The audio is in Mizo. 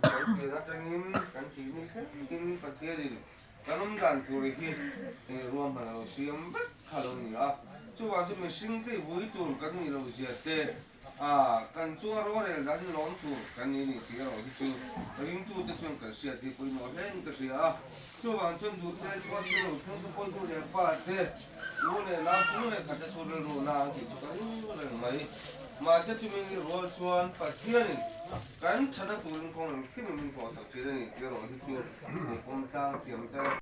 Kan pian atangin kan tihni thlengin Pathianin kan awm dan tur hi ruahman a lo siam vek kha a lo ni a. Chuvang chu mihring te vui tur kan nih loh zia te, kan chunga rorel dan lawm tur kan ni ni tih erawh hi chu ringtute chuan kan hriat hi pawimawh hlein ka hria a. Chuvang chuan duhte chuan thil lo thleng te pawh nu leh pa te, u leh nau chung leh khat te chu rilru na ang tih chu ka ring reng mai. Mahse chumi ni rual chuan Pathianin Kan chhana turin kawng engkim in min pawhsak thin a ni tih erawh hi chu kum pawm tlang thiam te.